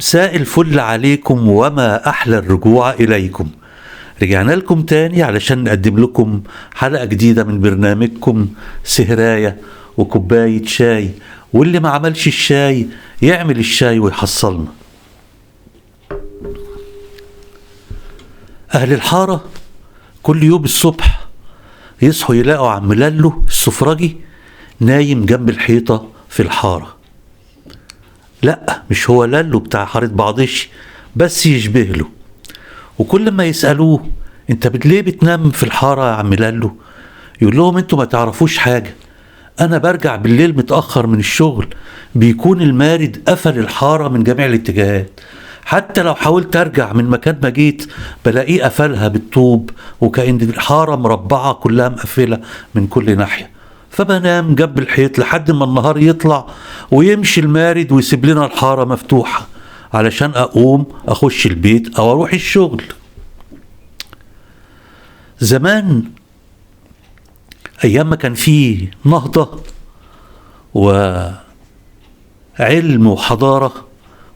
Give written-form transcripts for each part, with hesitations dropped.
مساء الفل عليكم وما أحلى الرجوع إليكم. رجعنا لكم تاني علشان نقدم لكم حلقة جديدة من برنامجكم سهراية وكوباية شاي، واللي ما عملش الشاي يعمل الشاي ويحصلنا. أهل الحارة كل يوم الصبح يصحوا يلاقوا عم لالو السفرجي نايم جنب الحيطة في الحارة. لا، مش هو لالو بتاع حارة بعضش، بس يشبه له. وكل ما يسألوه انت ليه بتنام في الحارة يا عم لالو، يقول لهم انتوا ما تعرفوش حاجة، انا برجع بالليل متأخر من الشغل، بيكون المارد قفل الحارة من جميع الاتجاهات، حتى لو حاولت ارجع من مكان ما جيت بلاقيه قفلها بالطوب، وكأن الحارة مربعة كلها مقفلة من كل ناحية. فبنام جنب الحيط لحد ما النهار يطلع ويمشي المارد ويسيب لنا الحارة مفتوحة علشان اقوم اخش البيت او اروح الشغل. زمان ايام ما كان فيه نهضة وعلم وحضارة،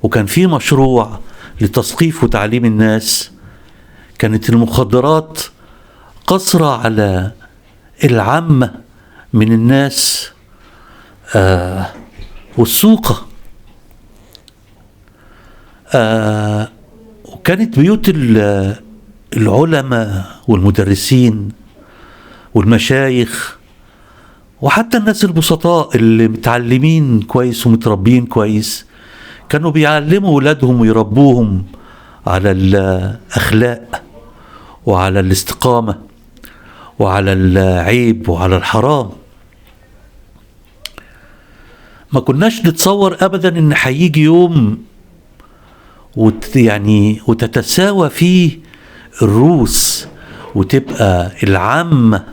وكان فيه مشروع لتثقيف وتعليم الناس، كانت المخدرات قصرة على العامة من الناس والسوقة. وكانت بيوت العلماء والمدرسين والمشايخ وحتى الناس البسطاء اللي متعلمين كويس ومتربين كويس كانوا بيعلموا ولادهم ويربوهم على الأخلاق وعلى الاستقامة وعلى العيب وعلى الحرام. ما كناش نتصور أبدا إن هيجي يوم وتتساوى فيه الروس وتبقى العامة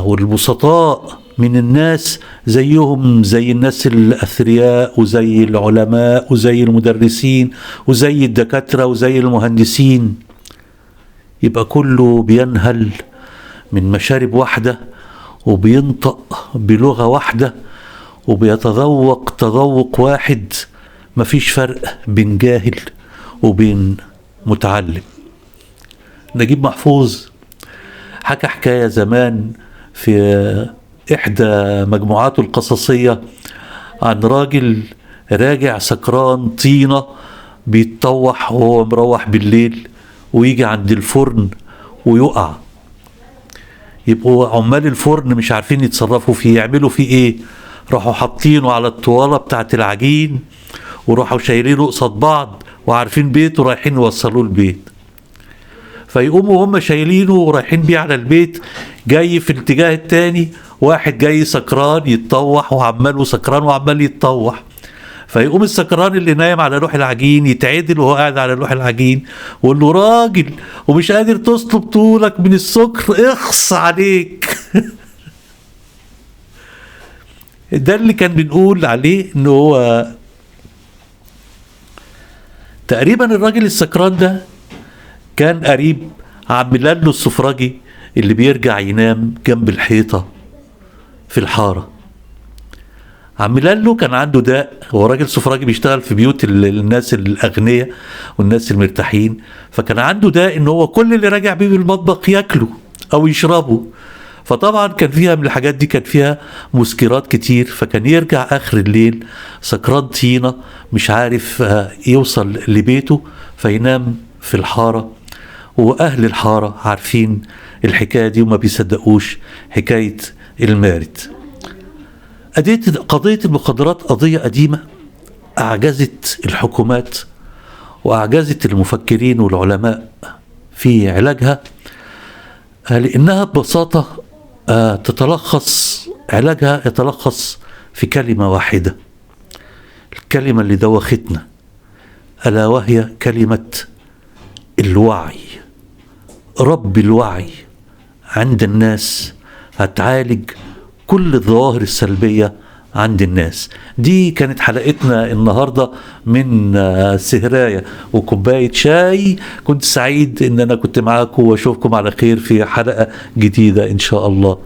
والبسطاء من الناس زيهم زي الناس الأثرياء وزي العلماء وزي المدرسين وزي الدكاترة وزي المهندسين، يبقى كله بينهل من مشارب واحدة وبينطق بلغة واحدة وبيتذوق تذوق واحد، مفيش فرق بين جاهل وبين متعلم. نجيب محفوظ حكى حكاية زمان في إحدى مجموعاته القصصية عن راجل راجع سكران طينة بيتطوح وهو مروح بالليل، ويجي عند الفرن ويقع. يبقوا عمال الفرن مش عارفين يتصرفوا فيه، يعملوا فيه ايه؟ راحوا حاطينه على الطوالة بتاعت العجين وراحوا شايلينه قصاد بعض وعارفين بيته رايحين يوصلوه البيت. فيقوموا هم شايلينه ورايحين بيه على البيت، جاي في الاتجاه التاني واحد جاي سكران يتطوح وعمال وسكران وعمال يتطوح. فيقوم السكران اللي نايم على لوح العجين يتعدل وهو قاعد على لوح العجين ويقول له راجل ومش قادر تصلب طولك من السكر، اخص عليك. ده اللي كان بنقول عليه انه هو تقريبا الراجل السكران ده كان قريب عم لالو السفرجي اللي بيرجع ينام جنب الحيطة في الحارة. عم لالو كان عنده داء، هو راجل سفرجي بيشتغل في بيوت الناس الأغنياء والناس المرتاحين، فكان عنده داء ان هو كل اللي راجع بيه بالمطبخ ياكله او يشربه. فطبعا كان فيها من الحاجات دي، كان فيها مسكرات كتير، فكان يرجع اخر الليل سكران طينة مش عارف يوصل لبيته، فينام في الحارة. واهل الحارة عارفين الحكاية دي وما بيصدقوش حكاية المارد. قضية المخدرات قضية قديمة أعجزت الحكومات وأعجزت المفكرين والعلماء في علاجها، لأنها ببساطة تتلخص، علاجها يتلخص في كلمة واحدة، الكلمة اللي دوختنا، ألا وهي كلمة الوعي. رب الوعي عند الناس هتعالج كل الظواهر السلبية عند الناس. دي كانت حلقتنا النهاردة من سهراية وكوباية شاي. كنت سعيد ان انا كنت معاكم، واشوفكم على خير في حلقة جديدة ان شاء الله.